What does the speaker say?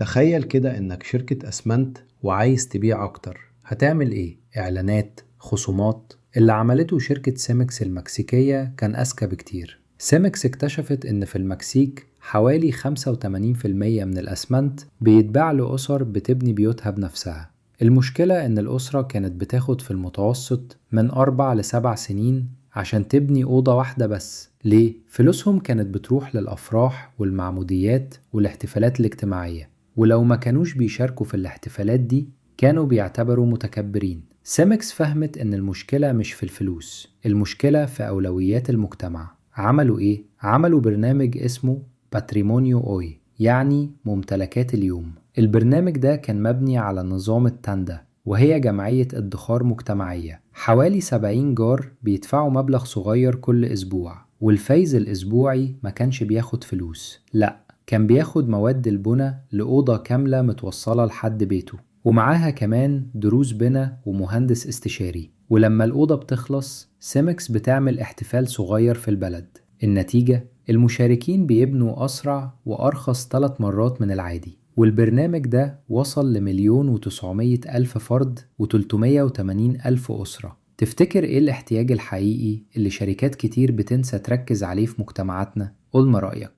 تخيل كده إنك شركة أسمنت وعايز تبيع أكتر، هتعمل إيه؟ إعلانات؟ خصومات؟ اللي عملته شركة سيمكس المكسيكية كان أذكى بكتير. سيمكس اكتشفت إن في المكسيك حوالي 85% من الأسمنت بيتباع لأسر بتبني بيوتها بنفسها. المشكلة إن الأسرة كانت بتاخد في المتوسط من 4 ل7 سنين عشان تبني أوضة واحدة بس. ليه؟ فلوسهم كانت بتروح للأفراح والمعموديات والاحتفالات الاجتماعية، ولو ما كانوش بيشاركوا في الاحتفالات دي كانوا بيعتبروا متكبرين. سيمكس فهمت إن المشكلة مش في الفلوس، المشكلة في أولويات المجتمع. عملوا إيه؟ عملوا برنامج اسمه باتريمونيو أوي، يعني ممتلكات اليوم. البرنامج ده كان مبني على نظام التاندا، وهي جمعية ادخار مجتمعية. حوالي 70 جار بيدفعوا مبلغ صغير كل أسبوع، والفايز الأسبوعي ما كانش بياخد فلوس، لأ، كان بياخد مواد البنى لأوضة كاملة متوصلة لحد بيته، ومعاها كمان دروس بنا ومهندس استشاري. ولما الأوضة بتخلص سيمكس بتعمل احتفال صغير في البلد. النتيجة؟ المشاركين بيبنوا أسرع وأرخص 3 مرات من العادي. والبرنامج ده وصل ل1,900,000 فرد و380,000 أسرة. تفتكر إيه الاحتياج الحقيقي اللي شركات كتير بتنسى تركز عليه في مجتمعاتنا؟ قولنا رأيك.